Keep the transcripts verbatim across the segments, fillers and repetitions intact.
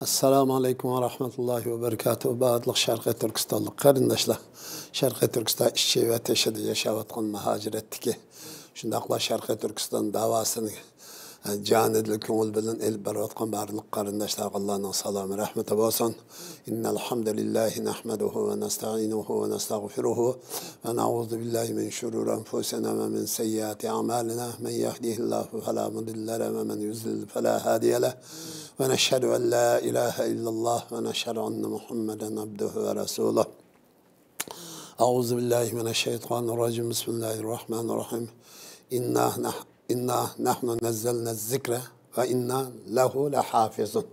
ئەسسالامۇ ئەلەيكۇم ۋە رەھمەتۇللاھى ۋە بەرىكاتۇھۇ. بارلىق شەرقىي تۈركىستانلىق قېرىنداشلار، شەرقىي تۈركىستان ئىچى ۋە تېشىدا ياشاۋاتقان مۇھاجىرەتتىكى، شۇنداقلا شەرقىي تۈركىستان داۋاسىنى جانىدىل كۆڭۈل بىلەن ئېلىپ بېرىۋاتقان بارلىق قېرىنداشلارغا ئاللانىڭ سالامى، رەھمىتى بولسۇن. إن الحمد لله نحمده ونستعينه ونستغفره ونعوذ بالله من شرور أنفسنا ومن سيئات أعمالنا. من يهده الله فلا مضل له ومن يضلل فلا هادي له. ونشهد أن لا إله إلا الله ونشهد أن محمدا عبده ورسوله. أعوذ بالله من الشيطان الرجيم. بسم الله الرحمن الرحيم. إنا نح-، إنا نحن نزلنا الذكر وإنا له لحافظون.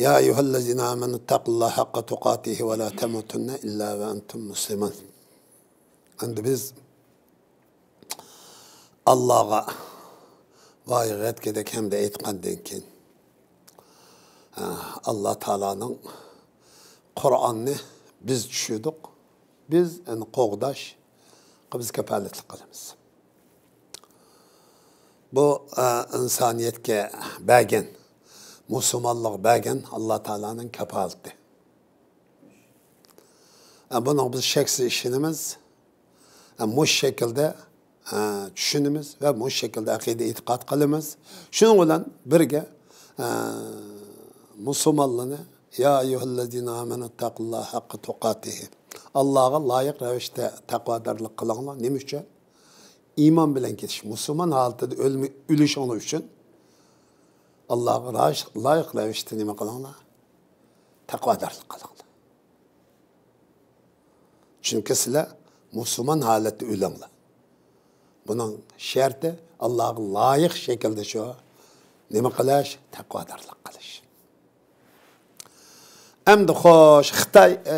يا أيها الذين آمنوا اتقوا الله حق تقاته ولا تموتن إلا وأنتم مسلمون. Endi biz Allohga voy g'etgedek hamda aytqandan keyin, ha, Alloh taoloning Qur'onni biz tushundik, biz endi qo'g'dash, biz kafolatlik qilamiz. Bu, e, insoniyatga bergan, musulmonlarga bergan Alloh taoloning kafolati. E, buning biz shaksiz ishonamiz. E, mush shaklda, e, tushunamiz va mush shaklda aqida e'tiqod qilamiz. Shuning bilan birga, e, musulmonlarni, يا أيها الذين آمنوا اتقوا الله حق تقاته. Allohga loyiq ravishda taqvodorlik qilinglar. Nima uchun? Iymon bilan ketish, musulmon holatida o'lmi-, o'lishinglar uchun Allohga rosh-, loyiq ravishda nima qilinglar? Taqvodorlik qilinglar. Chunki sizlar musulmon holatda o'linglar. Buning sharti Allohga loyiq shaklda shu nima qilish? Taqvodorlik qilish. Endi xo'sh, Xitoy, e,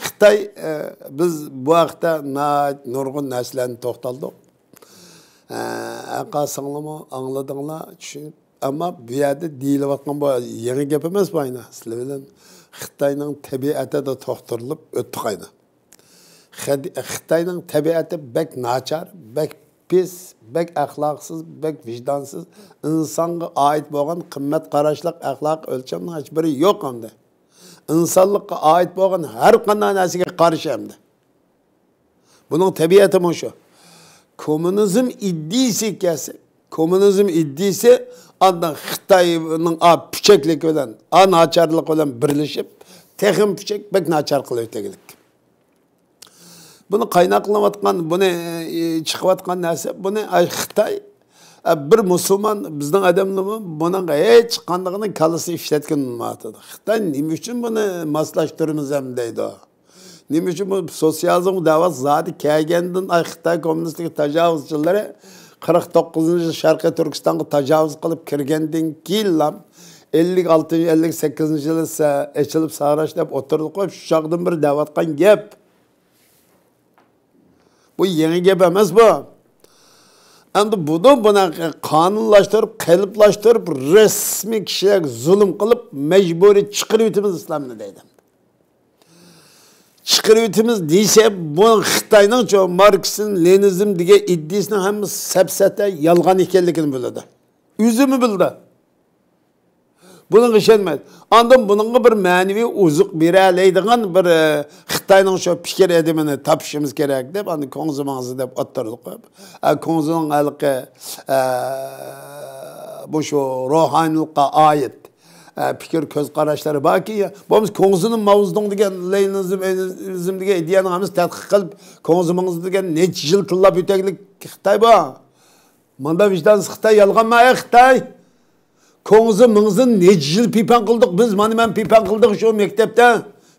Xitoy, e, biz bu haqda na-, nurg'un narsalarni to'xtaldik. E, aqasinglarmi angladinglar, tushun-, ammo bu yerda deyilayotgan bu yangi gap emas bu, ayni sizlar bilan Xitoyning tabiatida to'xtalib o'tdik ayni. Xed-, Xitoyning tabiati bak nachar, bak pis, bak axloqsiz, bak vijdonsiz. Insonga oid bo'lgan qimmat qarashliq axloq o'lchamning hech biri yo'q endi. Insonlikqa oid bo'lgan har qanday narsaga qarshi endi. Buning tabiati shu. Kommunizm iddiasi kelsa, kommunizm iddiasi andan Xitoyning a puchakligi bilan, a nacharligi bilan birlashib, texim puchak bak nachar qilib o'taglik. Buni qaynaqlanayotgan, buni, e, chiqayotgan narsa, buni, ay, Xitoy, e, bir musulmon, bizning odamlarmi buning hech qandig'ini kallasini ishlatgan bo'lmaydi. Xitoy nima uchun buni moslashtiramiz ham deydi. Nima uchun bu sotsializm da'vosi zodi kelgandan, ay, Xitoy kommunistligi tajovuzchilari qirq to'qqizinchi yil Sharqiy Turkistonga tajovuz qilib kirgandan keyin ellik oltinchi, ellik sakkizinchi yili sa-, ochilib sarash deb o'tirdi qo'yib, shu chog'dan bir deyotgan gap. Bu yangi gap emas bu. Endi buni, buni qonunlashtirib, qaliblashtirib, rasmiy kishilarga zulm qilib, majburiy chiqarib o'tamiz islomni deydi. Chiqarib o'tamiz desa, bu Xitoyning shu marksizm, leninizm degan iddiasining hammasi safsata, yolg'on ekanligini biladi. O'zimi bildi. Buningga ishonmaydi. Ondan buningga bir ma'naviy uzuq berolmaydigan bir, e, Xitoyning shu fikir adamini topishimiz kerak deb, endi ko'ngzi mangzi deb o'ttirdi qo'yib. A, ko'ngzining halqi, e, bu shu ruhoniylikqa oid, e, fikr ko'z qarashlari borki, bo'lmasa ko'ngzini Maozdong degan, leninizm, leninizm degan ideyani hammasi tadqiq qilib, ko'ngzi mangzi degan necha yil tillab o'taglik Xitoy bor. Manda vijdonsiz Xitoy, yolg'onmi, ey Xitoy? Ko'ngzi mingzi necha yil piypon qildik biz, mana men piypon qildik shu maktabda.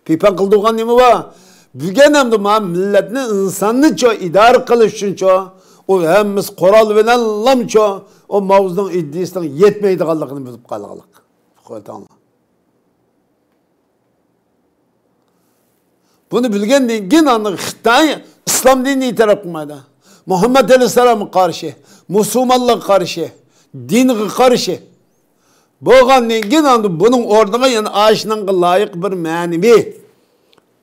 Piypon qildigan nima bor? Bugun endi mana millatni, insonnichu idora qilish uchunchu, u hammasi qurol bilanlamchu, u Maozdong iddiasining yetmaydiganligini bilib qolganlik. Qo'ytanglar. Buni bilgandan keyin, endi Xitoy islom dinini e'tirof qilmaydi. Muhammad alayhissalomga qarshi, musulmonlarga qarshi, dinga qarshi. Bo'lgandan keyin, endi buning o'rniga yana ashuningga loyiq bir ma'naviy,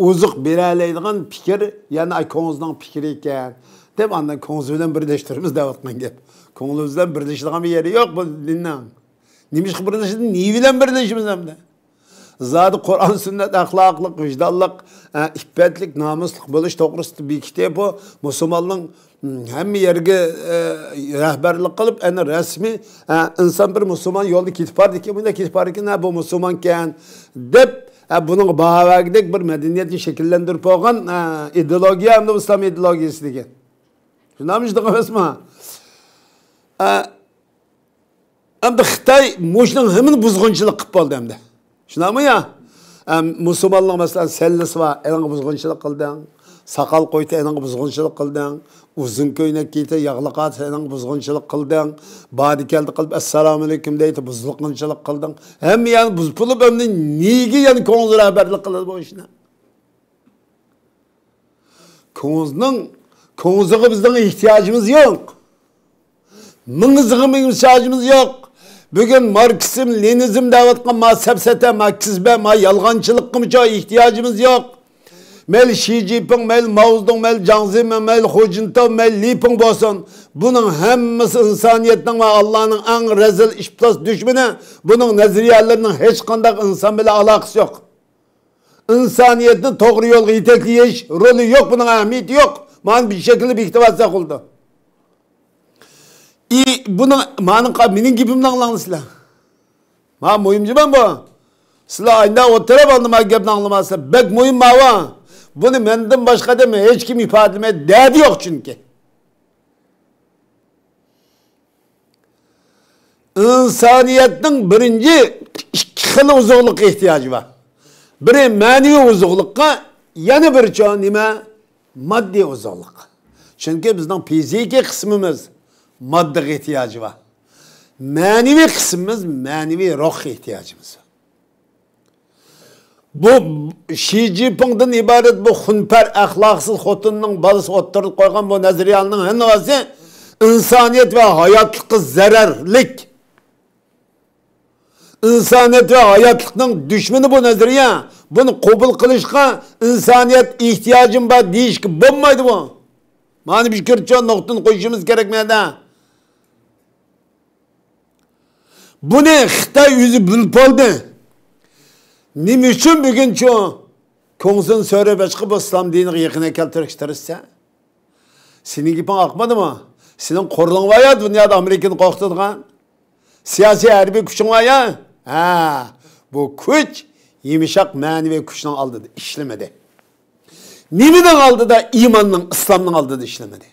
uzuq berolmaydigan fikr, yana ko'ngizning fikri ekan deb, andan ko'ngzi bilan birlashtiramiz deyotgan gap. Ko'ngli bilan birlashadigan bir yeri yo'q bu dinning. نېمىشقا بىرلىشىدۇ؟ نېمە بىلەن بىرلىشىمىز ئەمدى؟ زادى قۇرئان، سۈننەت، ئەخلاقلىق، ۋىجدانلىق، ئە، ئىپپەتلىك، نامۇسلۇق بولۇش توغرىسىدا بېكىتىپ، بۇ مۇسۇلماننىڭ، م، ھەممە يەرگە، ئە، رەھبەرلىك قىلىپ، ئەنە رەسمىي، ئە، ئىنسان بىر مۇسۇلمان يولدا كېتىپ بارىدىكەن، بۇنداق كېتىپ بارىدىكەن، ھە، بۇ مۇسۇلمانكەن دەپ، ئە، بۇنىڭغا باھا بەرگۈدەك بىر مەدەنىيەتنى شەكىللەندۈرۈپ بولغان، ئە، ئىدېئولوگىيە، ئەمدى ئىسلام ئىدېئولوگىيەسى دېگەن. شۇنداقمۇ، شۇنداق ئەمەسمۇ؟ ئە، ئەمدى خىتاي مۇشۇنىڭ ھەممىنى بۇزغۇنچىلىق قىلىپ بولدى ئەمدى. شۇنداقمۇ يا؟ ئەم، مۇسۇلمانلارنىڭ مەسىلەن سەللىسى بار، ئېنىڭغا بۇزغۇنچىلىق قىلدىڭ. ساقال قويۇپتۇ، ئېنىڭغا بۇزغۇنچىلىق قىلدىڭ. ئۇزۇن كۆينەك كىيىپتۇ، ياغلىق ئاتسا، ئېنىڭغا بۇزغۇنچىلىق قىلدىڭ. باردى كەلدى قىلىپ، ئەسسالامۇئەلەيكۇم دەيتتى، بۇزغۇنچىلىق قىلدىڭ. ھەممە يەرنى بۇزۇپ بولۇپ، ئەمدى نېگە يەنە كۆڭلىگە رەھبەرلىك قىلىدۇ بۇ ئىشنى؟ كوڭزىنىڭ، كوڭزىغا بىزنىڭ ئېھتىياجىمىز يوق. مېڭىزىغا مېڭىش ئېھتىياجىمىز يوق. بۈگۈن ماركسىزم، لېنىنىزم دەۋاتقان ما سەپسەتە، ما كىزبە، ما يالغانچىلىققىمۇچۇ ئېھتىياجىمىز يوق. مەيلى شى جىنپىڭ، مەيلى ماۋزېدۇڭ، مەيلى جاڭ زېمىن، مەيلى خۇ جىنتاۋ، مەيلى لى پىڭ بولسۇن. بۇنىڭ ھەممىسى ئىنسانىيەتنىڭ ۋە ئاللانىڭ ئەڭ رەزىل ئىپلاس دۈشمىنى. بۇنىڭ نەزەرىيەلىرىنىڭ ھېچقانداق ئىنسان بىلەن ئالاقىسى يوق. ئىنسانىيەتنى توغرا يولغا يېتەكلىيىش رولى يوق، بۇنىڭ ئەھمىيىتى يوق. مانا بۇ شەكىلدە بېكىتىۋالساق بولىدۇ. ئى، بۇنىڭ، مانا، مېنىڭ گېپىمنى ئاڭلاڭلار سىلەر. ما مۇھىم جۇمۇ بۇ. سىلەر ئاينىدا ئولتۇرۇپ ئاندىن ما گەپنى ئاڭلىماسىلەر. بەك مۇھىم ماۋۇ. بۇنى مەندىن باشقا ئادەم ھېچكىم ئىپادىلىمەيدۇ، دەردى يوق چۈنكى. ئىنسانىيەتنىڭ بىرىنچى ئىككى خىل ئوزۇقلۇق ئېھتىياجى بار. بىرى مەنىۋى ئوزۇقلۇققا، يەنە بىرىچۇ نېمە؟ ماددىي ئوزۇقلۇق. چۈنكى بىزنىڭ فىزىكىي قىسمىمىز ماددىغا ئېھتىياجى بار. مەنىۋى قىسمىمىز مەنىۋى روھقا ئېھتىياجىمىز بار. بۇ شى جىنپىڭدىن ئىبارەت بۇ خۇنپەر ئەخلاقسىز خوتۇننىڭ بالىسى ئوتتۇرىغا قويغان بۇ نەزەرىيەنىڭ ھەممىسى ئىنسانىيەت ۋە ھاياتلىققا زەرەرلىك. ئىنسانىيەت ۋە ھاياتلىقنىڭ دۈشمىنى بۇ نەزەرىيە. بۇنى قوبۇل قىلىشقا ئىنسانىيەت ئېھتىياجىم بار دېيىشكە بولمايدۇ بۇ. مانا بۇ پىكىرچۇ نۇقتىنى قويۇشىمىز كېرەك مەنە. بۇنى خىتاي ئۆزى بىلىپ بولدى. نېمە ئۈچۈن بۈگۈنچۇ كوڭزىنى سۆرەپ ئېچىقىپ بۇ ئىسلام دىنىغا يېقىن كەلتۈرۈشكە تىرىشسا؟ سېنىڭ گېپىڭ ئاقمىدىمۇ؟ سېنىڭ قورالىڭ بار يا دۇنيادا ئامېرىكىنى قورقۇتىدىغان؟ سىياسىي ھەربىي كۈچۈڭ بار يا؟ ھە، بۇ كۈچ يۇمشاق مەنىۋى كۈچنىڭ ئالدىدا ئىشلىمىدى. نېمىنىڭ ئالدىدا؟ ئىماننىڭ، ئىسلامنىڭ ئالدىدا ئىشلىمىدى.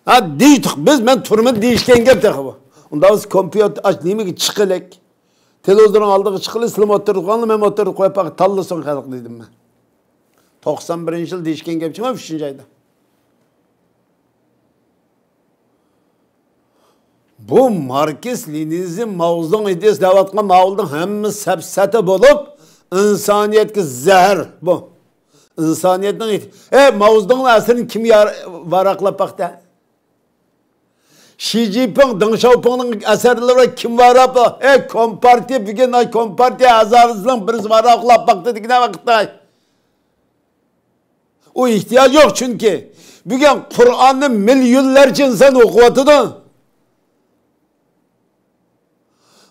ھە، دېيتۇق بىز، مەن تۈرمىدە دېيىشكەن گەپ تېخى بۇ. ئۇنداق بولسا كومپيۇتېر ئاچ، نېمىگە چىقىلىك؟ تېلېۋىزورنىڭ ئالدىغا چىقىلى، سىلىمۇ ئوتتۇرىدا قويۇڭلار، مەنمۇ ئوتتۇرىدا قويۇپ باقاي، تاللىسۇن خەلق دېدىم مەن. توقسان بىرىنچى يىل دېيىشكەن گەپ چىقما، ئۈچىنچى ئايدا. بۇ ماركس، لېنىنىزم، ماۋزېدۇڭ ئىدىيىسى دەۋاتقان ماۋۇلدىن ھەممە سەپسەتە بولۇپ، ئىنسانىيەتكە زەھەر بۇ. ئىنسانىيەتنىڭ ئېيت-، ئەي، ماۋزېدۇڭنىڭ ئەسىرىنى كىم يار-، ۋاراقلاپ باقتى؟ شى جىنپىڭ، دېڭ شياۋپىڭنىڭ ئەسەرلىرى كىم ۋاراپ، ئەي، كومپارتىيە، بۈگۈن ئاي كومپارتىيە ئەزالىرىنىڭ بىرسى ۋاراقلاپ باقتى دېگىنە ۋاقىتتا. ئۇ ئېھتىياج يوق، چۈنكى بۈگۈن قۇرئاننى مىليونلارچە ئىنسان ئوقۇۋاتىدۇ.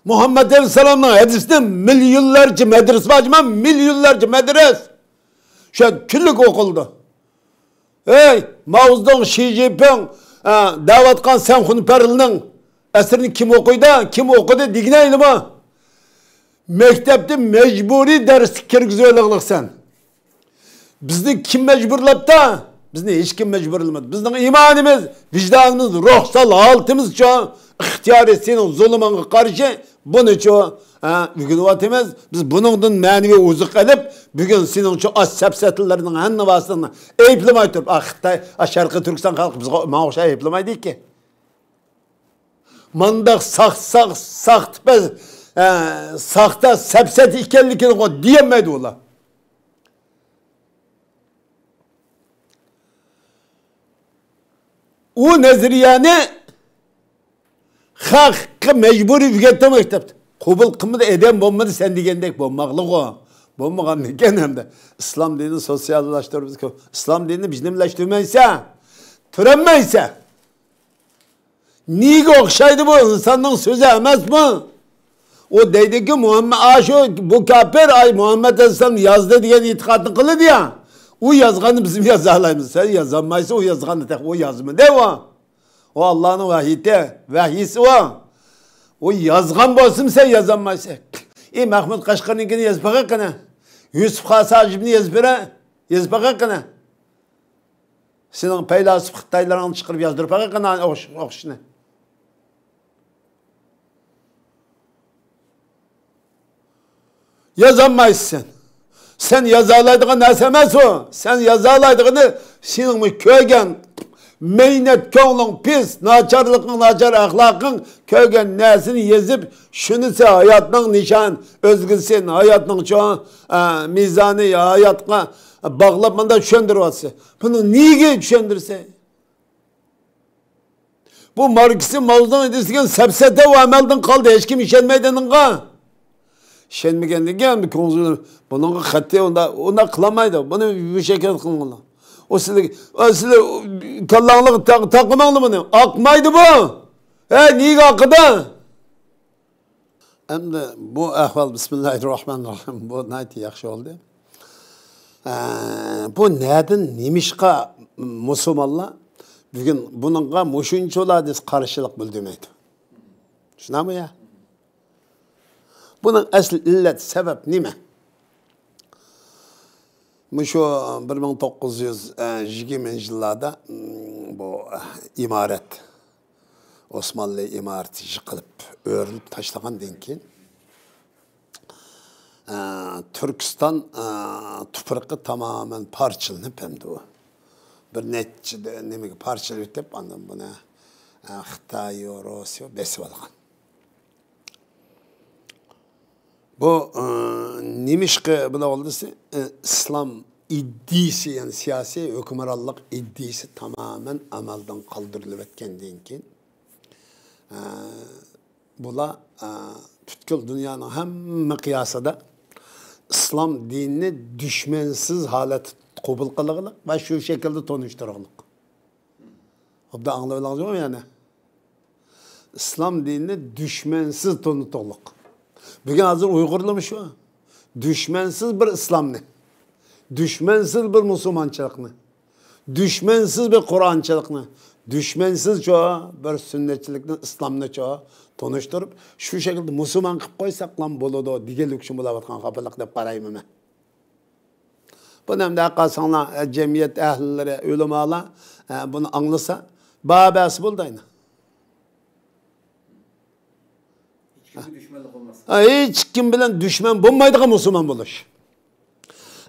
مۇھەممەد ئەلەيھىسسالامنىڭ ھەدىسىنى مىليونلارچە مەدرىسە بار جۇمۇ، مىليونلارچە مەدرىسە. شۇ كۈنلۈك ئوقۇلىدۇ. ئەي، ماۋزېدۇڭ، شى جىنپىڭ، ئە، دەۋاتقان سەن خۇنپەرلىنىڭ ئەسىرىنى كىم ئوقۇيدۇ؟ كىم ئوقۇدى دېگىنەيلىمۇ؟ مەكتەپتە مەجبۇرىي دەرسكە كىرگۈزۈۋېلىغلىق سەن. بىزنى كىم مەجبۇرلاپتا؟ بىزنى ھېچكىم مەجبۇرلىمىدى. بىزنىڭ ئىمانىمىز، ۋىجدانىمىز، روھسال ھالىتىمىزچۇ، ئىختىيارىي سېنىڭ زۇلۇمۇڭغا قارشى بۇنىچۇ، ھە، ئۆگىنىۋاتىمىز. بىز بۇنىڭدىن مەنىۋى ئوزۇق ئېلىپ، بۈگۈن سېنىڭچۇ ئاش سەپسەتىلىرىنىڭ ھەممىۋاسىنى ئەيىبلىمەي تۇرۇپ، ئا، خىتاي، ئا، شەرقىي تۈركىستان خەلقى بىزگە ماڭا ئوخشاپ ئەيىبلىمەيدىكى. مانداق ساخ-، ساخ-، ساختىپەز، ئە، ساختا سەپسەتە ئىكەنلىكىنىغۇ دېيەلمەيدۇ ئۇلار. ئۇ نەزەرىيەنى خەققە مەجبۇرىي ئۆگەتتى مەكتەپتە. قوبۇل قىلمىدى، ئادەم بولمىدى، سەن دېگەندەك بولماقلىقى. بولمىغاندىكىن ئەمدى ئىسلام دىنىنى سوتسىياللاشتۇرىمىز. ئىسلام دىنىنى بىز نېمىلەشتۈرمەيسەن؟ تۈرەلمەيسەن. نېگە ئوخشايدۇ بۇ؟ ئىنساننىڭ سۆزى ئەمەسمۇ؟ ئۇ دەيدۇكى، مۇھەممەد، ئاشۇ، بۇ كاپىر، ئاي، مۇھەممەد ئەلەيھىسسالام يازدى دېگەن ئېتىقادنى قىلىدۇ يا. ئۇ يازغاننى بىزمۇ يازالايمىز. سەن يازالمايسەن، ئۇ يازغاننى تېخى ئۇ يازمىدى ئۇ. ئۇ ئاللانىڭ ۋەھىيتى، ۋەھىيسى ئۇ. ئۇ يازغان بولسىمۇ سەن يازالمايسەن. ئى، مەھمۇد قەشقەرنىڭكىنى يېزىپ باقە قېنى. يۈسۈپ خاس ھاجىپنى يېزىپ بېرە، يېزىپ باقە قېنى. سېنىڭ پەيلاسوپ خىتايلىرىڭنى چىقىرىپ يازدۇرۇپ باقە قېنى ئوخش-، ئوخشىشىنى. يازالمايسەن. سەن يازالايدىغان نەرسە ئەمەس ئۇ. سەن يازالايدىغىنى سېنىڭمۇ كۆرگەن مەينەت كۆڭلۈڭ پىس، ناچارلىقىڭ، ناچار ئەخلاقىڭ، كۆرگەن نەرسىنى يېزىپ، شۇنىسى ھاياتنىڭ نىشان، ئۆزگىسى ھاياتنىڭ چوڭ، ئە، مىزانى ھاياتقا باغلاپ مۇنداق چۈشەندۈرۈۋاتىسەن. بۇنى نېگە چۈشەندۈرسەن؟ بۇ ماركسىزم، ماۋزېدۇڭ ئىدىيىسى دېگەن سەپسەتە ۋە ئەمەلدىن قالدى. ھېچكىم ئىشەنمەيدۇ ئۇنىڭغا. ئىشەنمىگەندىن كېيىن كۆڭلى بۇنىڭغا قەتئىي ئۇنداق، ئۇنداق قىلالمايدۇ. بۇنى مۇشەككەت قىلىڭلار. ئۇ سىلىگە، ئۇ سىلى كاللاڭلارغا تاق-، تاقىماڭلار بۇنى. ئاقمايدۇ بۇ. ھە، نېگە ئاقىدۇ؟ ئەمدى بۇ ئەھۋال، بىسمىللاھىررەھمانىررەھىم، بۇ ناھايىتى ياخشى بولدى. ئە، بۇ نەدىن، نېمىشقا مۇسۇلمانلار بۈگۈن بۇنىڭغا مۇشۇنچىلا قارشىلىق بىلدۈرمەيدۇ؟ شۇنداقمۇ يا؟ بۇنىڭ ئەسلى ئىللەت، سەۋەب نېمە؟ مۇشۇ بىر مىڭ توققۇز يۈز يىگىرمىنچى يىللاردا، م، بۇ ئىمارەت، ئوسمانلى ئىمارىتى يىقىلىپ، ئۆرۈلۈپ تاشلىغاندىن كېيىن، ئە، تۈركىستان، ئە، تۇپرىقى تامامەن پارچىلىنىپ، ئەمدى ئۇ بىر نەچچە دە-، نېمىگە پارچىلىنىپ كېتىپ، ئاندىن بۇنى، ئە، خىتاي، روسىيە بېسىۋالغان. بۇ، ئى، نېمىشقا بۇنداق بولدى دېسە، ئى، ئىسلام ئىدىيىسى، يەنى سىياسىي ھۆكۈمرانلىق ئىدىيىسى تامامەن ئەمەلدىن قالدۇرۇلۇۋەتكەندىن كېيىن، ئى، بۇلار، ئى، پۈتكۈل دۇنيانىڭ ھەممە قىياسىدا ئىسلام دىنىنى دۈشمەنسىز ھالەتتە قوبۇل قىلغىلىق ۋە شۇ شەكىلدە تونۇشتۇرغىلىق. ئوبدان ئاڭلىۋېلىڭىزمۇ يەنە؟ ئىسلام دىنىنى دۈشمەنسىز تونۇتۇقلۇق. بۈگۈن ھازىر ئۇيغۇرلارمۇ شۇ. دۈشمەنسىز بىر ئىسلامنى، دۈشمەنسىز بىر مۇسۇلمانچىلىقنى، دۈشمەنسىز بىر قۇرئانچىلىقنى، دۈشمەنسىز شۇ بىر سۈننەتچىلىكنى، ئىسلامنى شۇ تونۇشتۇرۇپ، شۇ شەكىلدە مۇسۇلمان قىلىپ قويساقلا بولىدۇ دېگەنلىك ئۈچۈن بولاۋاتقان خاپىلىق دەپ قارايمەن مەن. بۇنى ئەمدى قارىساڭلار، ئە، جەمئىيەت ئەھلىلىرى، ئۆلىمالار، ئە، بۇنى ئاڭلىسا، بەبەسى بولىدۇ ئەينى. ھېچكىمگە دۈشمەنلىك بولماس. ھە، ھېچكىم بىلەن دۈشمەن بولمايدىغان مۇسۇلمان بولۇش.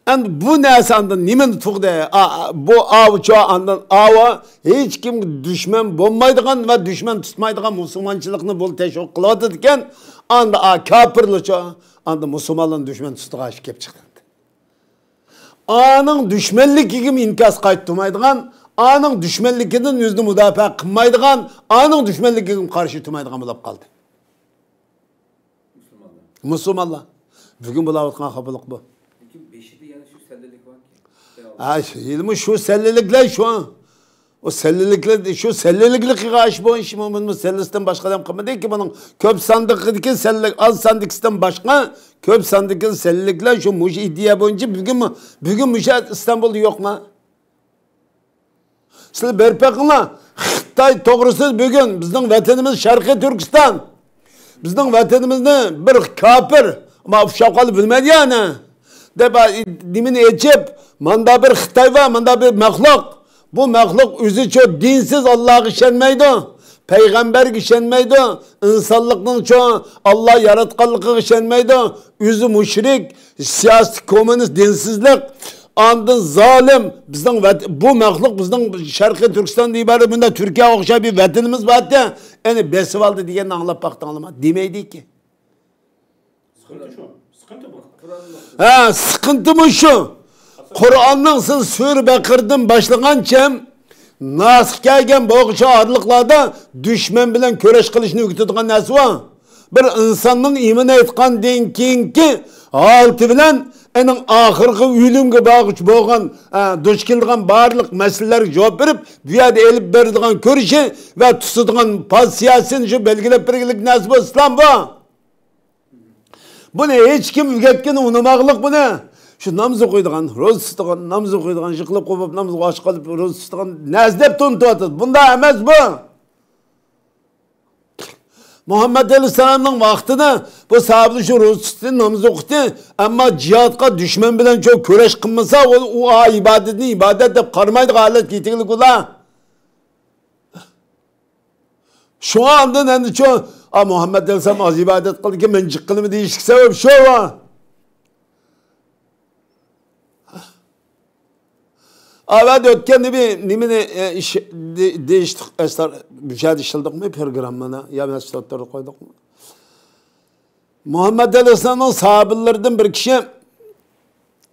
ئەمدى بۇ نەرسە ئاندىن نېمىنى تۇغدى؟ ئا، بۇ ئاۋۇچۇ، ئاندىن ئاۋۇ ھېچكىمگە دۈشمەن بولمايدىغان ۋە دۈشمەن تۇتمايدىغان مۇسۇلمانچىلىقنى بۇ تەشۋىق قىلىۋاتىدىكەن، ئاندا ئا، كاپىرلارچۇ، ئاندا مۇسۇلمانلارنى دۈشمەن تۇتىدىغان ئىش كېلىپ چىقتى. ئانىڭ دۈشمەنلىكىگىمۇ ئىنكاس قايتۇرمايدىغان، ئانىڭ دۈشمەنلىكىدىن ئۆزىنى مۇداپىئە قىلمايدىغان، ئانىڭ دۈشمەنلىكىگىمۇ قارشى تۇرمايدىغان بولۇپ قالدى. مۇسۇلمانلار. مۇسۇلمانلار. بۈگۈن بولاۋاتقان خاپىلىق بۇ. لېكىن بېشىدا يەنە شۇ سەللىلىك باركەن. ھە، ھېلىمۇ شۇ سەللىلىكلەر شۇ. ئۇ سەللىلىكلەر، شۇ سەللىلىكلەر قىلغان ئىش بويىچە مۇمكىن سەللىسىدىن باشقا ئادەم قىلمىدىكى بۇنىڭ كۆپ ساندىقىدىكى سەللىلىك، ئاز ساندىكىسىدىن باشقا كۆپ ساندىكى سەللىلىكلەر شۇ مۇشۇ ئىدىيە بويىچە بۈگۈنمۇ، بۈگۈن مۇشۇ ئىستانبۇلدا يوقما؟ سىلەر بېرىپ بېقىڭلار. خىتاي توغرىسىدا بۈگۈن بىزنىڭ ۋەتىنىمىز شەرقىي تۈركىستان. بىزنىڭ ۋەتىنىمىزنى بىر كاپىر، ما ئۇششاپ قالىپ بىلمەيدۇ يەنى. دەپ، ئا، نېمىنى ئېچىپ، ماندا بىر خىتاي بار، ماندا بىر مەخلۇق. بۇ مەخلۇق ئۆزىچۇ دىنسىز، ئاللاغا ئىشەنمەيدۇ، پەيغەمبەرگە ئىشەنمەيدۇ، ئىنسانلىقنىڭچۇ ئاللا ياراتقانلىقىغا ئىشەنمەيدۇ، ئۆزى مۇشرىك، سىياسىي كوممۇنىست، دىنسىزلىق، ئاندىن زالىم، بىزنىڭ ۋەت-، بۇ مەخلۇق بىزنىڭ شەرقىي تۈركىستاندىن ئىبارەت، بۇندا تۈركىيەگە ئوخشاش بىر ۋەتىنىمىز بارتى، ئەنە بېسىۋالدى دېگەننى ئاڭلاپ باقتىڭلارمۇ؟ دېمەيدىكى. سىقىنتى شۇ. سىقىنتى بۇ. ھە، سىقىنتىمۇ شۇ. قۇرئاننىڭ سىز سۈرە بەقىرىدىن باشلىغانچە ناسخ كەلگەن بولغۇچە ئارىلىقلاردا دۈشمەن بىلەن كۈرەش قىلىشنى ئۆگىتىدىغان نەرسە بار. بىر ئىنساننىڭ ئىمان ئېيتقاندىن كېيىنكى ھالىتى بىلەن ئېنىڭ ئاخىرقى ئۆلۈمگە بارغۇچە بولغان، ئە، دۇچ كېلىدىغان بارلىق مەسىلىلەرگە جاۋاب بېرىپ، بۇ يەردە ئېلىپ بېرىدىغان كۈرىشى ۋە تۇتىدىغان پوزىتسىيەسىنى شۇ بەلگىلەپ بەرگىلىك نەرسە بۇ ئىسلام بۇ. بۇنى ھېچكىم ئۆگەتكىنى ئۇنىماقلىق بۇنى. شۇ ناماز ئوقۇيدىغان، روزا تۇتىدىغان، ناماز ئوقۇيدىغان، يىقىلىپ قوپۇپ نامازغا ئاچ قېلىپ روزا تۇتىدىغان نەرسە دەپ تونۇتۇۋاتىدۇ. بۇنداق ئەمەس بۇ. مۇھەممەد ئەلەيھىسسالامنىڭ ۋاقتىدا بۇ ساھابىلەر شۇ روزا تۇتتى، ناماز ئوقۇدى. ئەمما جىھادقا دۈشمەن بىلەن شۇ كۈرەش قىلمىسا، ئۇ، ئۇ ئىبادەتنى ئىبادەت دەپ قارىمايدىغان ھالەتكە يېتىگلىك ئۇلار. شۇڭا ئاندىن ئەمدىچۇ، ئا، مۇھەممەد ئەلەيھىسسالام ئاز ئىبادەت قىلدىكىن، مەن جىق قىلىمەن دېيىشلىك سەۋەب شۇ. ئەۋەتتە ئۆتكەندە بىر نېمىنى، ئە، ئىش، دې-، دېيىشتۇق، ئەسلى مۇشۇ يەردە ئىشلىدۇقمۇ پروگراممىنى؟ يا مەسچىت ئوتتۇرىغا قويدۇقمۇ؟ مۇھەممەد ئەلەيھىسسالامنىڭ ساھابىلىرىدىن بىر كىشى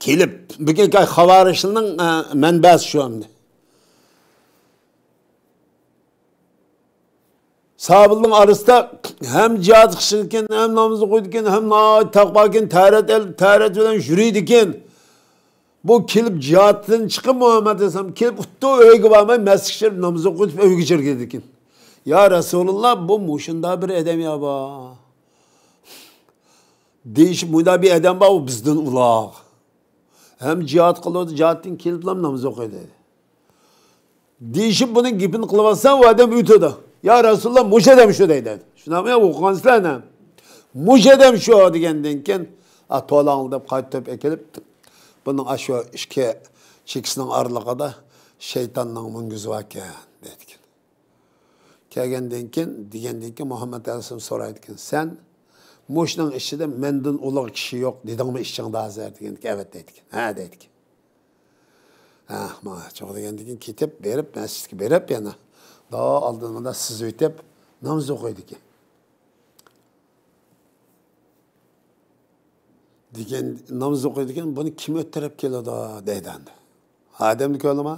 كېلىپ، بۈگۈنكى خاۋارىجلارنىڭ، ئە، مەنبەسى شۇ ئەمدى. ساھابىلارنىڭ ئارىسىدا ھەم جىھادقا چىقىدىكەن، ھەم ناماز ئوقۇيدىكەن، ھەم ناھايىتى تەقۋاكەن، تەرەت ئەل-، تەرەت بىلەن يۈرىدىكەن. بۇ كېلىپ جىھادتىن چىقىپ، مۇھەممەد ئەلەيھىسسالام كېلىپ ئۇتتۇ ئۆيگە بارماي، مەسچىتكە كىرىپ ناماز ئوقۇيدۇ، ئۆيگە كىرگەن ئىكەن. يا رەسۇلاللا، بۇ مۇشۇنداق بىر ئادەم يا بار. دېيىشىپ، مۇنداق بىر ئادەم بار، ئۇ بىزدىن ئۇلاغ. ھەم جىھاد قىلىدۇ، جىھادتىن كېلىپلا ناماز ئوقۇيدۇ. دېيىشىپ، بۇنىڭ گېپىنى قىلىۋاتسا، ئۇ ئادەم ئۆتىدۇ. يا رەسۇلاللا، مۇشۇ ئادەم شۇ دەيدۇ. شۇنداقمۇ يا ئوقۇغانسىلەر ئەنە؟ مۇشۇ ئادەم شۇ دېگەندىن كېيىن، ئا، تولاڭلىدىپ قايتا تۆپ ئەكېلىپ، بۇنىڭ ئاشۇ ئىككى چېكىسىنىڭ ئارىلىقىدا شەيتاننىڭ مۈڭگۈزى باركەن، دەيدىكەن. كەلگەندىن كېيىن، دېگەندىن كېيىن مۇھەممەد ئەلەيھىسسالام سورايدىكەن، سەن مۇشۇنىڭ ئىچىدە مەندىن ئۇلۇغ كىشى يوق دېدىڭمۇ ئىچىڭدە ھازىر دېگەندىكىن، ئەۋەت دەيدىكەن. ھە دەيدىكەن. ھە، ماڭا چوغ دېگەندىن كېيىن كېتىپ بېرىپ، مەسچىتكە بېرىپ يەنە دۇئا ئالدىنىدا سىزىۋېتىپ ناماز ئوقۇيدىكەن. دېگەن، ناماز ئوقۇيدىكەن، بۇنى كىم ئۆتتۈرۈپ كېلىدۇ دەيدۇ ئەمدى. ئادەمنى كۆرلىما؟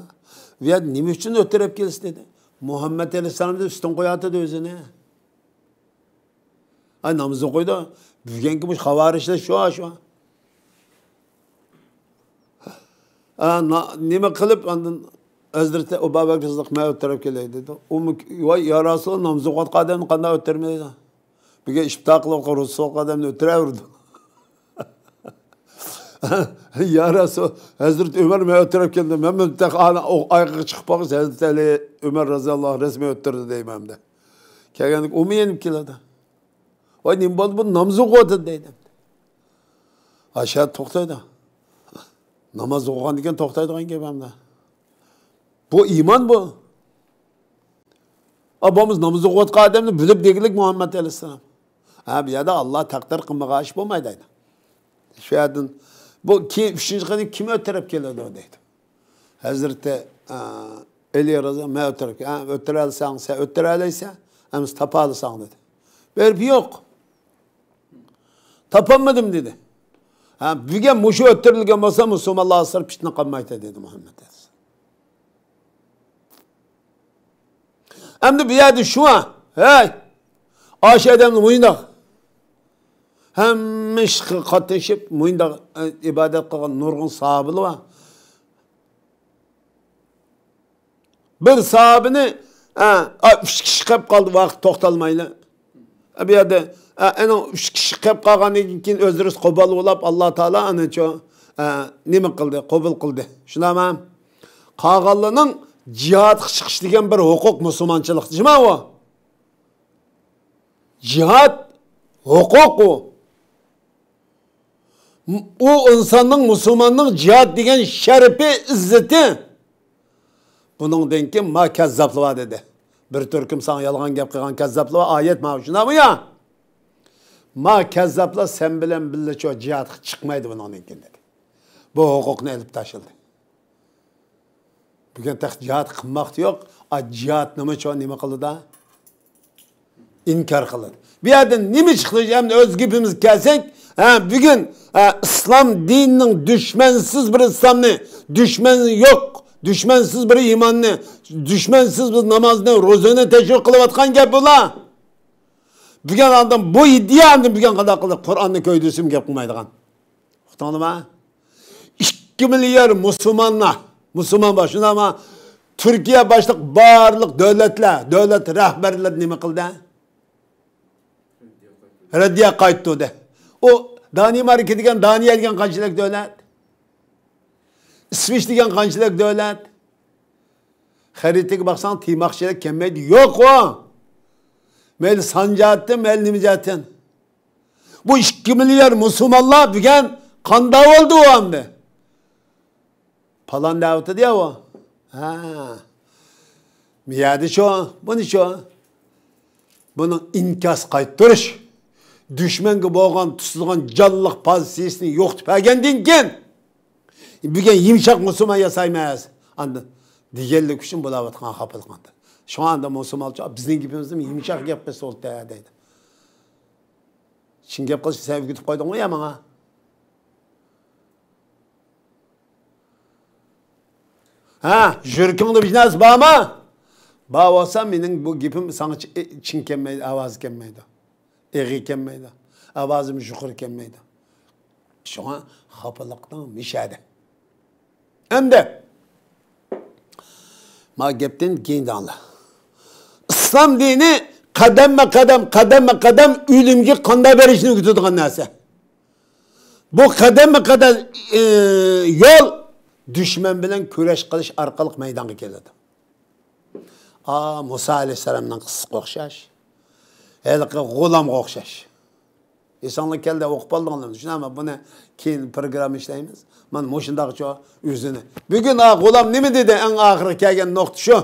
بۇ يەردە نېمە ئۈچۈن ئۆتتۈرۈپ كېلىسى دېدى. مۇھەممەد ئەلەيھىسسالام دەپ ئۈستۈن قويۇۋاتىدۇ ئۆزىنى. ئاي ناماز ئوقۇيدۇ. بۈگۈنكى بۇ خاۋارىجلار شۇ، شۇ. ئا، نا-، نېمە قىلىپ ئاندىن ھەزرىتى ئەبۇ بەكرى سىددىق مەن ئۆتتۈرۈپ كېلەي دېدى. ئۇمۇ، ۋاي يا رەسۇلاللا، ناماز ئوقۇۋاتقان ئادەمنى قانداق ئۆتتۈرمەيدۇ؟ بۈگۈن ئىپتار قىلىۋاتقان روزا تۇتۇۋاتقان ئادەمنى ئۆتتۈرەۋېرىدۇ. يا رەسۇل، ھەزرىتى ئۆمەر مەن ئۆتتۈرۈپ كەلدىم. مەن بۇنى تېخى ئانا-، ئو-، ئايىغىغا چىقىپ قالغۇچە ھەزرىتى ئەلى، ئۆمەر رەزىياللاھۇ ئەنھۇ رەسمىي ئۆتتۈردى دەيمەن دە. كەلگەندىكىن ئۇمۇ يېنىپ كېلىدۇ. ۋاي نېمە بولدى بۇ ناماز ئوقۇۋاتىدۇ دەيدۇ. ئاشۇ توختايدۇ. ناماز ئوقۇغاندىن كېيىن توختايدىغان گەپ ئەمدى. بۇ ئىمان بۇ. ئا، بولمىسا ناماز ئوقۇۋاتقان ئادەمنى بىلىپ دېگۈلۈك مۇھەممەد ئەلەيھىسسالام. ھە، بۇ يەردە ئاللا تەقدىر قىلمىغان ئىش بولمايدۇ. شۇ يەردىن بۇ كېيىن ئۈچىنچى قېتىم كىم ئۆتتۈرۈپ كېلىدۇ دەيدۇ. ھەزرىتى، ئە، ئەلى رەزىياللاھۇ، مەن ئۆتتۈرۈپ، ھە، ئۆتتۈرەلىسەڭ سەن، ئۆتتۈرەلەيسەن، ئەمسە تاپالىساڭ دېدى. بېرىپ يوق. تاپالمىدىم دېدى. ھە، بۈگۈن مۇشۇ ئۆتتۈرۈلگەن بولسا مۇسۇلمانلار ئارىسىدا پىتنە قالمايتتى دېدى مۇھەممەد ئەلەيھىسسالام. ئەمدى بۇ يەردە شۇ، ھەي، ئاشۇ ئادەمنى مۇيۇنداق ھەممە ئىشقا قاتنىشىپ، مۇيۇنداق، ئە، ئىبادەت قىلغان نۇرغۇن ساھابىلار بار. بىر ساھابىنى، ئە، ئە، ئۈچ كىشى قېلىپ قالدى، ۋاقىت توختالمايلا. ئە، بۇ يەردە، ئە، ئەنە ئۈچ كىشى قېلىپ قالغاندىن كېيىن ئۆزلىرى قوبۇل بولاپ، ئاللا تائالا ئانىچۇ، ئە، نېمە قىلدى؟ قوبۇل قىلدى. شۇنداقمۇ؟ قالغانلىرىنىڭ جىھادقا چىقىش دېگەن بىر ھوقۇق مۇسۇلمانچىلىقتا، جىما ئۇ. جىھاد ھوقۇق ئۇ. ئۇ ئىنساننىڭ، مۇسۇلماننىڭ جىھاد دېگەن شەرىپى، ئىززىتى. بۇنىڭدىن كېيىن ما كەززاپلار بار دېدى. بىر تۈركۈم ساڭا يالغان گەپ قىلغان كەززاپلار بار، ئايەت ماۋۇ، شۇنداقمۇ يا؟ ما كەززاپلار سەن بىلەن بىللە شۇ جىھادقا چىقمايدۇ بۇنىڭدىن كېيىن دېدى. بۇ ھوقۇقنى ئېلىپ تاشلىدى. بۈگۈن تېخى جىھاد قىلماقتا يوق، ئا، جىھادنىمۇ چوڭ نېمە قىلىدۇ؟ ئىنكار قىلىدۇ. بۇ يەردىن نېمە چىقتى؟ ئەمدى ئۆز گېپىمىزگە كەلسەك، ھە، بۈگۈن، ھە، ئىسلام دىنىنىڭ دۈشمەنسىز بىر ئىسلامنى، دۈشمەن يوق، دۈشمەنسىز بىر ئىماننى، دۈشمەنسىز بىر نامازنى، روزىنى تەشۋىق قىلىۋاتقان گەپ بۇلار. بۈگۈن ئاندىن بۇ ئىدىيە ئاندىن بۈگۈن قانداق قىلدى؟ قۇرئاننى كۆيدۈرسىمۇ گەپ قىلمايدىغان. ئۇقتۇڭلىما؟ ئىككى مىليار مۇسۇلمانلار، مۇسۇلمان بار، شۇنداقما؟ تۈركىيە باشلىق بارلىق دۆلەتلەر، دۆلەت رەھبەرلىرى نېمە قىلدى؟ رەددىيە قايتۇردى. ئۇ دانىماركا دېگەن، دانىيە دېگەن قانچىلىك دۆلەت؟ ئىسۋىچ دېگەن قانچىلىك دۆلەت؟ خەرىتىگە باقساڭ، تىماقچىلار كەلمەيدۇ. يوق ئۇ. مەيلى سان جەھەتتىن، مەيلى نېمە جەھەتتىن. بۇ ئىككى مىليار مۇسۇلمانلار بۈگۈن قانداق بولدى ئۇ ئەمدى؟ پالان دەۋاتىدۇ يا ئۇ. ھە. مىيەدە شۇ، بۇنى شۇ. بۇنىڭ ئىنكاس قايتۇرۇش، دۈشمەنگە بولغان تۇتىدىغان جانلىق پوزىتسىيىسىنى يوقىتىپ بەرگەندىن كېيىن، بۈگۈن يۇمشاق مۇسۇلمان ياسايمىز. ئاندىن دېگەنلىك ئۈچۈن بولاۋاتقان خاپىلىق ئاندىن. شۇڭا ئاندا مۇسۇلمانچە بىزنىڭ گېپىمىزدىن يۇمشاق گەپ قىلسا بولدى دەيدۇ. چىن گەپ قىلسا سەن ئۆگىتىپ قويدۇڭغۇ يا ماڭا. ھە، يۈرىكىڭدە بىر نەرسە بارمۇ؟ بار بولسا مېنىڭ بۇ گېپىم ساڭا چى-، چىن كەلمەيدۇ، ئاۋازى كەلمەيدۇ. ئېغىر كەلمەيدۇ. ئاۋازىم يۇقىرى كەلمەيدۇ. شۇڭا خاپىلىقنىڭ مىشەدە. ئەمدى ما گەپتىن كېيىن دەڭلار. ئىسلام دىنى قەدەممۇ قەدەم، قەدەممۇ قەدەم ئۆلۈمگە قانداق بېرىشنى ئۆگىتىدىغان نەرسە. بۇ قەدەممۇ قەدەم، ئى، يول دۈشمەن بىلەن كۈرەش قىلىش ئارقىلىق مەيدانغا كېلىدۇ. ئا، مۇسا ئەلەيھىسسالامنىڭ قىسسىسىغا ئوخشاش. ھېلىقى غۇلامغا ئوخشاش. ئېسىڭلار كەلدى، ئوقۇپ ئالدىڭلارمۇ؟ شۇنداقمۇ؟ بۇنى كېيىن پروگرامما ئىشلەيمىز. مانا مۇشۇنداقچۇ ئۆزىنى. بۈگۈن ئا غۇلام نېمە دېدى؟ ئەڭ ئاخىرى كەلگەن نۇقتا شۇ.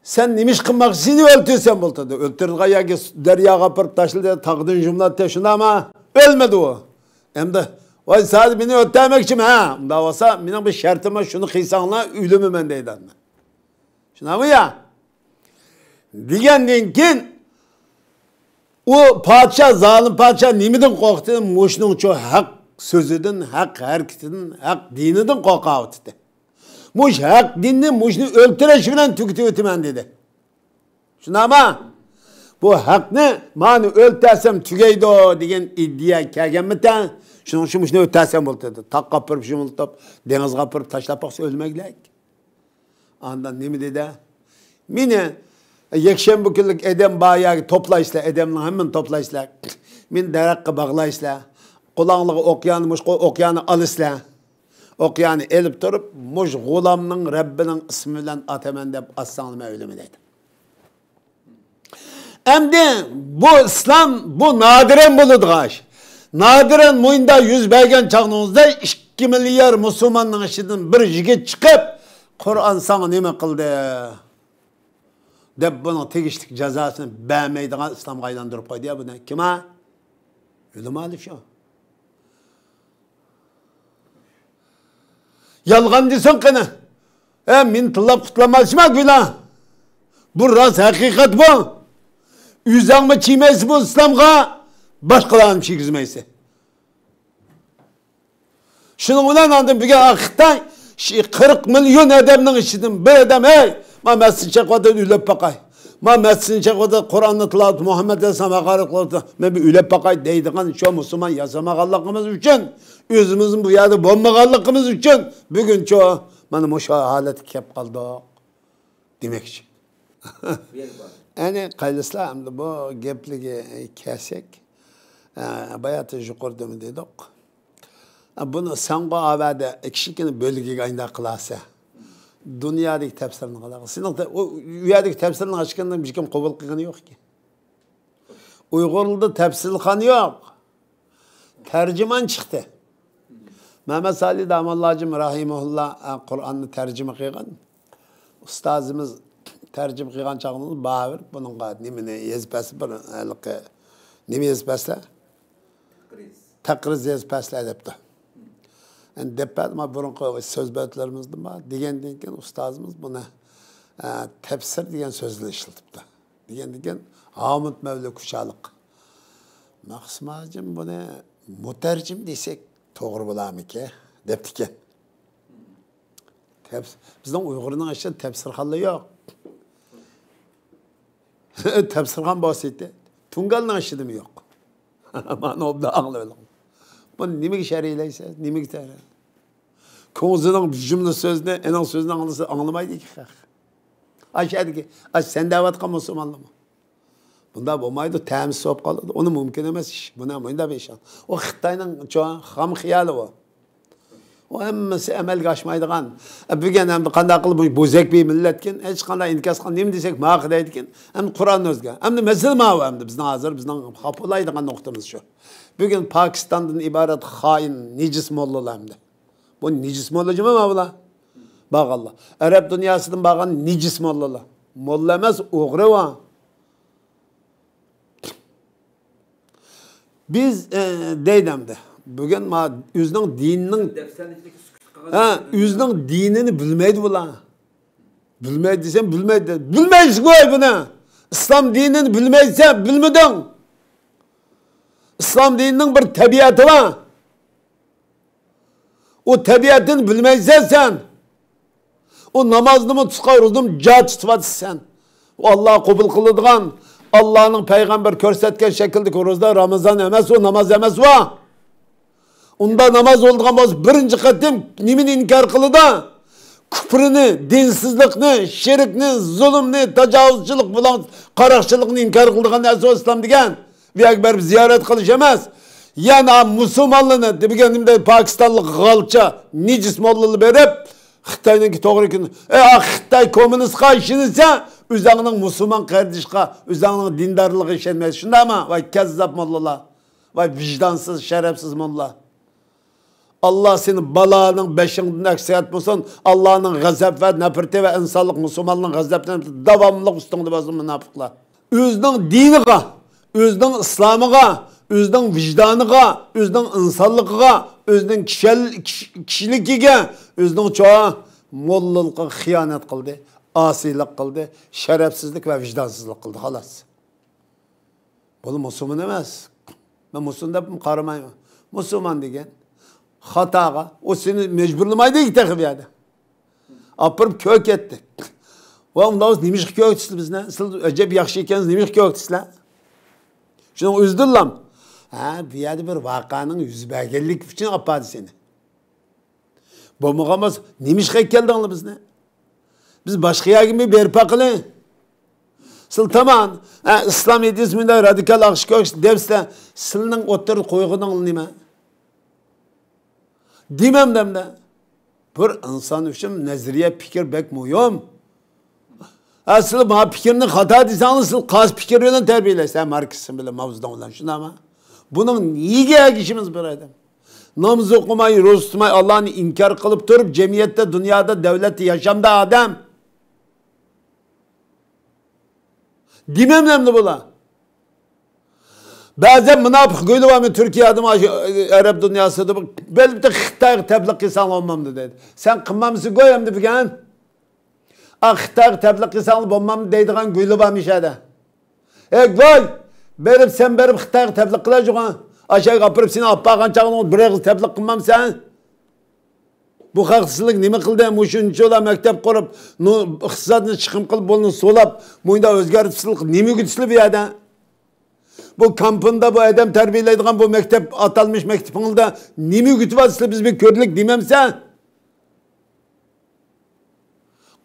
سەن نېمە ئىش قىلماقچى؟ سېنى ئۆلتۈرسەم بولىدۇ. ئۆلتۈرىدىغان ياكى دەرياغا ئاپىرىپ تاشلىدى، تاغدىن يۇملاتتى، شۇنداقمۇ؟ ئۆلمىدى ئۇ. ئەمدى، ۋاي، سادى مېنى ئۆلتۈرمەكچىمۇ؟ ھە، ئۇنداق بولسا مېنىڭ بىر شەرتىم بار، شۇنى قىلساڭلار ئۆلىمەن دەيدۇ. شۇنداقمۇ يا؟ دېگەندىن كېيىن ئۇ پادىشاھ، زالىم پادىشاھ نېمىدىن قورقتى؟ مۇشۇنىڭچۇ ھەق سۆزىدىن، ھەق ھەرىكىتىدىن، ھەق دىنىدىن قورقۇۋاتىدۇ. مۇشۇ ھەق دىننى مۇشۇنى ئۆلتۈرۈش بىلەن تۈگىتىۋېتىمەن دېدى. شۇنداقمۇ؟ بۇ ھەقنى مانا ئۆلتۈرسەم تۈگەيدۇ دېگەن ئىدىيە كەلگەنمىتەن، شۇنىڭ ئۈچۈن مۇشۇنى ئۆلتۈرسەم بولدى دېدى. تاغقا ئاپىرىپ، شۇمۇلتۇپ، دېڭىزغا ئاپىرىپ تاشلاپ باقسا ئۆلمەكلىك. ئاندىن نېمە دېدى؟ مېنى يەكشەنبە كۈنلۈك ئادەم بار يەرگە توپلايسىلەر، ئادەمنىڭ ھەممىنى توپلايسىلەر. مېنى دەرەخكە باغلايسىلەر. قۇلاڭلىغا ئوقيانى، مۇشۇ ئوقيانى ئالىسىلەر. ئوقيانى ئېلىپ تۇرۇپ، مۇشۇ غۇلامنىڭ رەببىنىڭ ئىسمى بىلەن ئاتىمەن دەپ ئاتساڭلار مەن ئۆلىمەن دەيدۇ. ئەمدى بۇ ئىسلام، بۇ نادىرەن بولىدىغان ئىش. نادىرەن مۇنداق يۈز بەرگەن چاغنىڭىزدا ئىككى مىليار مۇسۇلماننىڭ ئىچىدىن بىر يىگىت چىقىپ، «قۇرئان ساڭا نېمە قىلدى؟» دەپ بۇنىڭ تېگىشلىك جازاسىنى بەرمەيدىغان ئىسلامغا ئايلاندۇرۇپ قويدى يا بۇنى. كىم ھە؟ ئۆلىمالار شۇ. يالغان دېسۇن قېنى. ئە، مېنى تىللاپ قۇتۇلالمايسىما گۈلا؟ بۇ راست ھەقىقەت بۇ. ئۆزەڭمۇ چىيمەيسىز بۇ ئىسلامغا، باشقىلارنى چىيگۈزمەيسىز. شۇنىڭ بىلەن ئاندىن بۈگۈن خىتاي شى-، قىرىق مىليون ئادەمنىڭ ئىچىدىن بىر ئادەم، «ھەي، ما مەسچىتنى چېقىۋاتىدۇ، ئۆلۈپ باقاي. ما مەسچىتنى چېقىۋاتىدۇ، قۇرئاننى تىلاۋەت، مۇھەممەد ئەلەيھىسسالام ھاقارەت قىلىۋاتىدۇ، مەن بىر ئۆلۈپ باقاي» دەيدىغان شۇ مۇسۇلمان ياسىمىغانلىقىمىز ئۈچۈن، ئۆزىمىزمۇ بۇ يەردە بولمىغانلىقىمىز ئۈچۈن بۈگۈن شۇ مانا مۇشۇ ھالەتكە كەپ قالدۇق دېمەكچى. بۇ يەردە بار. ئەنە قايلىسىلار ئەمدى بۇ گەپلىگە كەلسەك، ئە، باياتى يۇقىرىدىمۇ دېدۇق. ئە، بۇنى سەنغۇ ئاۋەدە كىچىككىنە بۆلگىگە ئاينداق قىلارسەن. دۇنيادىكى تەپسىرنى قىلار. سېنىڭ تە-، ئۇ، ئۇ يەردىكى تەپسىرنى ئاچقاندىن ھېچكىم قوبۇل قىلغىنى يوق ئىكەن. ئۇيغۇرلاردا تەپسىرخانا يوق. تەرجىمان چىقتى. مەمەت سالى داموللاجىم راھىمەھۇللا، ئە، قۇرئاننى تەرجىمە قىلغان. ئۇستازىمىز تەرجىمە قىلغان چاغدا بارىبىر بۇنىڭغا نېمىنى يېزىپ بەرسە، بىر ھېلىقى نېمە يېزىپ بەرسىلەر؟ تەقرىز. تەقرىز يېزىپ بەرسىلەر دەپتۇ. ئەمدى دەپ بەردى، ما بۇرۇنقى سۆز بەتلىرىمىزدە بار. دېگەندىن كېيىن ئۇستازىمىز بۇنى، ئە، تەپسىر دېگەن سۆزنى ئىشلىتىپتۇ. دېگەندىن كېيىن ھامۇت مەۋلۇت كۇچالىق، «مەخسۇم ھاجىم، بۇنى مۇتەرجىم دېسەك توغرا بولارمىكىن؟» دەپتىكەن. تەپس-، بىزنىڭ ئۇيغۇرنىڭ ئىچىدە تەپسىرخانلار يوق. تەپسىرخان بولسا ئىدى. شۇڭگالنىڭ ئىشىدىمۇ يوق. مانا ئوبدان ئاڭلىۋېلىڭ. بۇ نېمىگە شەرھلەيسىز؟ نېمىگە تەرە؟ كوڭزىنىڭ بىر جۈملە سۆزىنى، ئېنىڭ سۆزىنى ئاڭلىسا ئاڭلىمايدىكەن خەق. ئاشۇ يەردىكى، ئاشۇ سەن دەۋاتقان مۇسۇلمانلارمۇ؟ بۇنداق بولمايدۇ، تەمسىز بولۇپ قالىدۇ. ئۇنى مۇمكىن ئەمەس ئىش. بۇنى مۇنداق بىر ئىش. ئۇ خىتاينىڭ چوڭ خام خىيالى ئۇ. ئۇ ھەممىسى ئەمەلگە ئاشمايدىغان. ئە، بۈگۈن ئەمدى قانداق قىلىپ بۇ بۆزەك بىر مىللەتكىن، ھېچقانداق ئىنكاس قىلغان، نېمە دېسەك ماقۇل دەيدىكەن. ئەمدى قۇرئان ئۆزگە. ئەمدى مەسىلە ماۋۇ ئەمدى بىزنىڭ ھازىر بىزنىڭ خاپىلايدىغان نۇقتىمىز شۇ. بۈگۈن پاكىستاندىن ئىبارەت خائىن، نىجىس موللىلار ئەمدى. بۇ نىجىس موللا جۇما ماۋۇلار. بارغانلار. ئەرەب دۇنياسىدىن بارغان نىجىس موللىلار. موللا ئەمەس، ئوغرى ئۇ. بىز، ئە، دەيدۇ ئەمدى. بۈگۈن ما-، ئۆزىنىڭ دىنىنىڭ، ھە، ئۆزىنىڭ دىنىنى بىلمەيدۇ بۇلار. بىلمەيدۇ دېسەم، بىلمەيدۇ. بىلمەيسىزغۇ بۇنى. ئىسلام دىنىنى بىلمەيسەن، بىلمىدىڭ. ئىسلام دىنىنىڭ بىر تەبىئەتى بار. ئۇ تەبىئەتنى بىلمەيسەن سەن. ئۇ نامازنىمۇ تۇتقان، روزىنىمۇ جا تۇتۇۋاتىسەن سەن. ئۇ ئاللا قوبۇل قىلىدىغان، ئاللانىڭ پەيغەمبىرى كۆرسەتكەن شەكىلدىكى روزا رامىزان ئەمەس، ئۇ ناماز ئەمەس ئۇ. ئۇندا ناماز بولىدىغان بولسا، بىرىنچى قېتىم نېمىنى ئىنكار قىلىدۇ؟ كۇپرىنى، دىنسىزلىقنى، شىركنى، زۇلۇمنى، تاجاۋۇزچىلىق بۇلاڭ، قاراقچىلىقنى ئىنكار قىلىدىغان نەرسە ئۇ ئىسلام دېگەن. بۇ يەرگە بېرىپ زىيارەت قىلىش ئەمەس. يەنە مۇسۇلمانلارنى دېگەن پاكىستانلىق غالچا، نىجىس موللىلار بېرىپ، خىتاينىڭكى توغرا كۈن، ئە، خىتاي كوممۇنىستقا ئىشىنىسەن، ئۆزۈڭنىڭ مۇسۇلمان قېرىندىشىغا، ئۆزۈڭنىڭ دىندارلىقىغا ئىشەنمەيسەن. شۇنداقمۇ؟ ۋاي كەززاپ موللىلار. ۋاي ۋىجدانسىز، شەرەپسىز موللا. ئاللا سېنى بالانىڭ بېشىڭدىن ئەكسىرەتمىسۇن. ئاللانىڭ غەزەپ ۋە نەپرىتى ۋە ئىنسانلىق مۇسۇلماننىڭ غەزەپ نەپرىتى داۋاملىق ئۈستۈڭدە بولسۇن، مۇناپىقلار. ئۆزىنىڭ دىنىغا، ئۆزىنىڭ ئىسلامىغا، ئۆزىنىڭ ۋىجدانىغا، ئۆزىنىڭ ئىنسانلىقىغا، ئۆزىنىڭ كىشەل-، كىش-، كىشىلىكىگە، ئۆزىنىڭ چوڭ موللىلىقىغا خىيانەت قىلدى، ئاسىيلىق قىلدى، شەرەپسىزلىك ۋە ۋىجدانسىزلىق قىلدى، خالاس. بۇلار مۇسۇلمان ئەمەس. مەن مۇسۇلمان دەپ قارىمايمەن. مۇسۇلمان دېگەن خاتاغا، ئۇ سېنى مەجبۇرلىمايدۇ تېخى بۇ يەردە. ئاپىرىپ كۆركەتتى. ۋە ئۇنداق بولسا نېمىشقا كۆركىتىسىلەر بىزنى؟ سىلەر ئەجەب ياخشى ئىكەنسىز، نېمىشقا كۆركىتىسىلەر؟ شۇنىڭ ئۆزىدىنلا، ھە، بۇ يەردە بىر ۋەقەنىڭ يۈز بەرگەنلىكى ئۈچۈن ئاپاردى سېنى. بولمىغان بولسا، نېمىشقا ئەكەلدىڭلار بىزنى؟ بىز باشقا يەرگىمۇ بېرىپ باقىلى. سىلەر تامان، ھە، ئىسلام ئىدىيىسى مۇنداق رادىكال ئاخشى كۆرۈش دەپسىلەر، سىلىنىڭ ئوتتۇرىدا قويغىنىڭلار نېمە؟ دېمەمدىمدە. بىر ئىنسان ئۈچۈن نەزەرىيە، پىكىر بەك مۇھىم. ھە، سىلەر ما پىكىرنى خاتا دېسەڭلار، سىلەر قايسى پىكىر بىلەن تەربىيەلەيسىلەر؟ ماركسىزم بىلەن، ماۋزېدۇڭ بىلەن، شۇنداقمۇ؟ بۇنىڭ نېگە ئەگىشىمىز بار ئادەم؟ ناماز ئوقۇماي، روزا تۇتماي، ئاللانى ئىنكار قىلىپ تۇرۇپ، جەمئىيەتتە، دۇنيادا، دۆلەتتە ياشامدا ئادەم. دېمەمدىمدە بۇلار. بەزەن مۇناپىق گۆيلە بارمۇ تۈركىيەدىمۇ، ئەرەب دۇنياسىدا بىر خىتايغا تەبلىغ قىلساڭ بولمامدۇ دەيدۇ. سەن قىلمامسەن گوي ئەمدى بۈگۈن؟ ئا، خىتايغا تەبلىغ قىلساڭ بولمامدۇ دەيدىغان گۆيلە بارمۇ شەدە؟ ئەي گوي، بېرىپ سەن بېرىپ خىتايغا تەبلىغ قىلاجۇغان. ئاشايغا ئاپىرىپ سېنى ئاپارغان چاغنىڭ بىر ئېغىز تەبلىغ قىلمامسەن؟ بۇ خەق سىلىگە نېمە قىلدى؟ مۇشۇنچىلا مەكتەپ قۇرۇپ، نۇ-، ئىقتىسادنى چىقىم قىلىپ، بۇنى سولاپ، مۇنداق ئۆزگەرتىپ سىلىگە نېمە ئۆگىتىسىلەر بۇ يەردە؟ بۇ كامپىندا بۇ ئادەم تەربىيەلەيدىغان بۇ مەكتەپ، ئاتالمىش مەكتىپىڭىزدا نېمە ئۆگىتىۋاتىسىلەر؟ بىز بىر كۆردۇق دېمەمسەن؟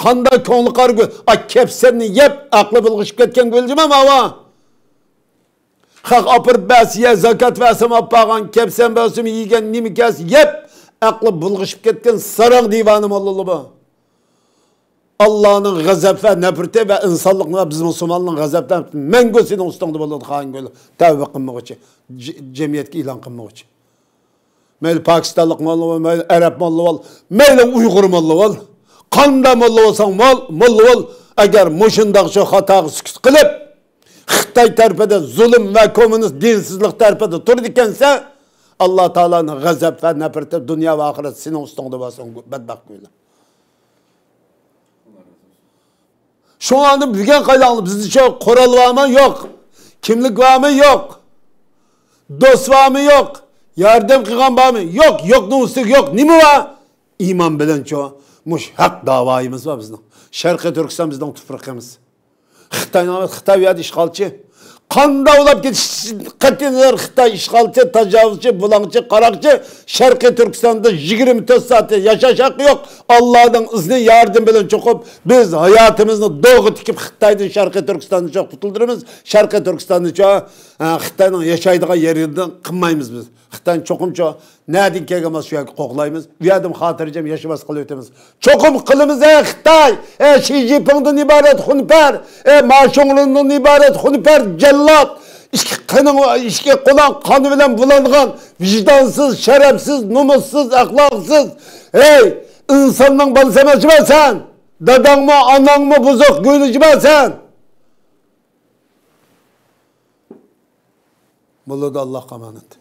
قانداق كۆڭلى قارا گۆ-، ئا، كەپسەرنى يەپ، ئەقلى بۇلغىشىپ كەتكەن گۆلجىما ماۋا. خەق ئاپىرىپ بەرسە يە، زاكات بەرسەم ئاپارغان، كەپسەن بەرسەم يېگەن، نېمە كەلسە يەپ، ئەقلى بۇلغىشىپ كەتكەن ساراڭ دىۋانە موللىلار بۇ. ئاللانىڭ غەزەپ ۋە نەپرىتى ۋە ئىنسانلىقنى ۋە بىز مۇسۇلمانلارنىڭ غەزەپ نەپرىتى مەڭگۈ سېنىڭ ئۈستۈڭدە بولىدۇ، خائىن گۆل. تەۋبە قىلمىغۇچى، ج-، جەمئىيەتكە ئېلان قىلمىغۇچى. مەيلى پاكىستانلىق موللا بول، مەيلى ئەرەب موللا بول، مەيلى ئۇيغۇر موللا بول. قانداق موللا بولساڭ بول، موللا بول. ئەگەر مۇشۇنداق شۇ خاتاغا سۈكۈت قىلىپ، خىتاي تەرىپىدە زۇلۇم ۋە كوممۇنىست دىنسىزلىق تەرىپىدە تۇرىدىكەنسەن، ئاللا تائالانىڭ غەزەپ ۋە نەپرىتى دۇنيا ۋە ئاخىرەتتە سېنىڭ ئۈستۈڭدە بولسۇن، بەتبەخت گۆيلە. شۇڭا ئاندىن بۈگۈن قايلاڭلار بىزدە شۇ قورال بارمۇ؟ يوق. كىملىك بارمۇ؟ يوق. دوست بارمۇ؟ يوق. ياردەم قىلغان بارمۇ؟ يوق. يوقنىڭ ئۈستىگە يوق. نېمە بار؟ ئىمان بىلەن شۇ، مۇشۇ ھەق داۋايىمىز بار بىزنىڭ. شەرقىي تۈركىستان بىزنىڭ تۇپرىقىمىز. خىتاينىڭ، خىتاي ئۇ يەردە ئىشغالچى. قان داۋلاپ كېتىش، قەتئىي نەزەر خىتاي ئىشغالچى، تاجاۋۇزچى، بۇلاڭچى، قاراقچى، شەرقىي تۈركىستاندا يىگىرمە تۆت سائەت ياشاش ھەققى يوق. ئاللانىڭ ئىزنى، ياردىمى بىلەن چوقۇم بىز ھاياتىمىزنى دوغا تىكىپ خىتايدىن شەرقىي تۈركىستاننى چوق قۇتۇلدۇرىمىز. شەرقىي تۈركىستاننى چوق، ئە، خىتاينىڭ ياشايدىغان يېرىدىن قىلمايمىز بىز. خىتاينى چوقۇم چوق نەدىن كەلگەن بولسا شۇ يەرگە قوغلايمىز. ئۇ يەردىمۇ خاتىرجەم ياشىماسلىق قىلىۋېتىمىز. چوقۇم قىلىمىز، ئەي خىتاي! ئەي شى جىنپىڭدىن ئىبارەت خۇنپەر! ئەي ما شۇڭرۇندىن ئىبارەت خۇنپەر جەللات! ئىككى قېنىڭ، ئىككى قولۇڭ قان بىلەن بۇلانغان ۋىجدانسىز، شەرەپسىز، نومۇسسىز، ئەخلاقسىز! ئەي ئىنساننىڭ بالىسى ئەمەس جىما سەن! داداڭمۇ، ئاناڭمۇ بۇزۇق گۆيلى جىما سەن! بولىدۇ، ئاللاھقا ئامانەت.